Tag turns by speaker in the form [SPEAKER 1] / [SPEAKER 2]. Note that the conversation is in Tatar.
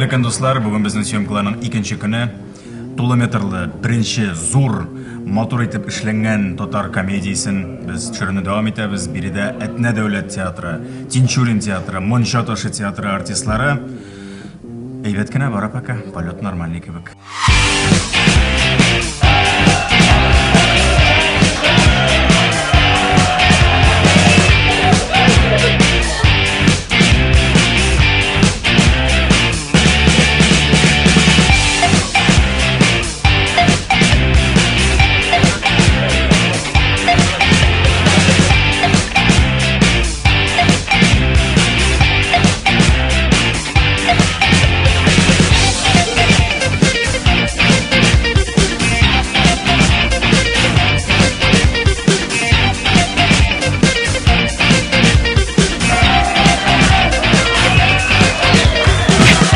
[SPEAKER 1] Хәерле көн, дуслар! Бүген безнең съемкаларның икенче көне. Тулы метрлы беренче зур, матур итеп эшләнгән татар комедиясен без төшерүне дәвам итәбез. Биредә Әтнә дәүләт театры, Тинчурин театры, Мунча ташы театры артистлары. Әйбәт кенә бара пока, полет нормальный кебек.